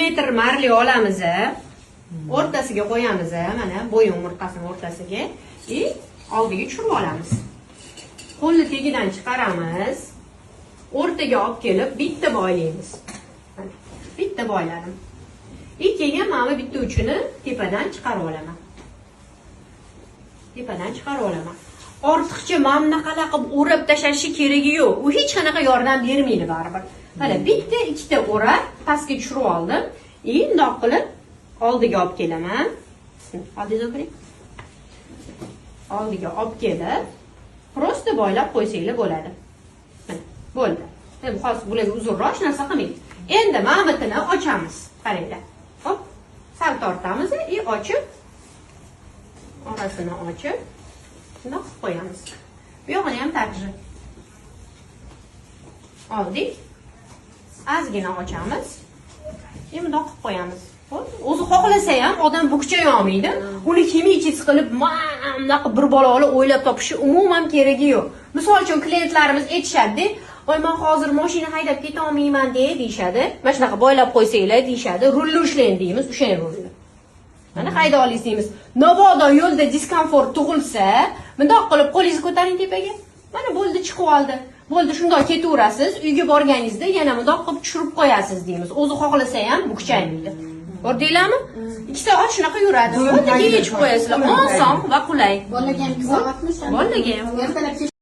Metr marli olamiz, o'rtasiga qo'yamiz, mana, bo'yin umurtqasini o'rtasiga и oldiga tushirib olamiz. Qo'lni tagidan chiqaramiz, o'rtaga olib kelib bitta boylaymiz. Mana, bitta boyladim и keyin mana bu bitta uchini tepadan chiqarib olaman, tepadan chiqarib olaman. Ortiqcha mana bunaqalar qilib o'rab tashlashni keragi yo'q, u hech qanaqa yordam bermaydi baribir. Mana, bitta, ikkita o'rab pastga tushirib oldim и bundoq qilib oldiga olib kelaman. Oldingizga o'piring. Oldiga olib kelib, просто boylab qo'ysanglar bo'ladi. Mana, bo'ldi. Endi hozir bularga uzunroq hech narsa qilmaydi. Endi mana bu ochamiz, qaranglar. Hop, sal tortamiz и ochib, orasini ochib, bundoq qilib qo'yamiz. Bu yog'ini ham также oldik, ozgina ochamiz и bundoq qilib qo'yamiz. Bo'ldi. O'zi xohlasa ham odam bukchay olmaydi. Uni химчистка qilib, mana bunaqa bir baloli o'ylab topishi umuman keragi yo'q. Misol uchun, klientlarimiz aytishadi: "Voy, man hozir mashina haydab ketolmayman", deyishadi. "Mana shunaqa boylab qo'ysanglar", deyishadi. "Rulni ushlang", deymiz, "Ushlang rulni, mana, hayda olasiz", deymiz. Mabodo yo'lda дискомфорт tug'ilsa, bundoq qilib qo'lingizni ko'taring tepaga, mana, bo'ldi, chiqib oldi. Bo'ldi, shundoq ketaverasiz. Uyga borganingizda yana bundoq qilib tushirib qo'yasiz, deymiz. O'zi xohlasa ham bukchaymaydi, ko'rdinglarmi? 2 soat shunaqa yuradi. Bo'ldi, keyin yechib qo'yasizlar. Oson va qulay. Bolaga ham 2 soatmi? Bolaga ham. Ertalab.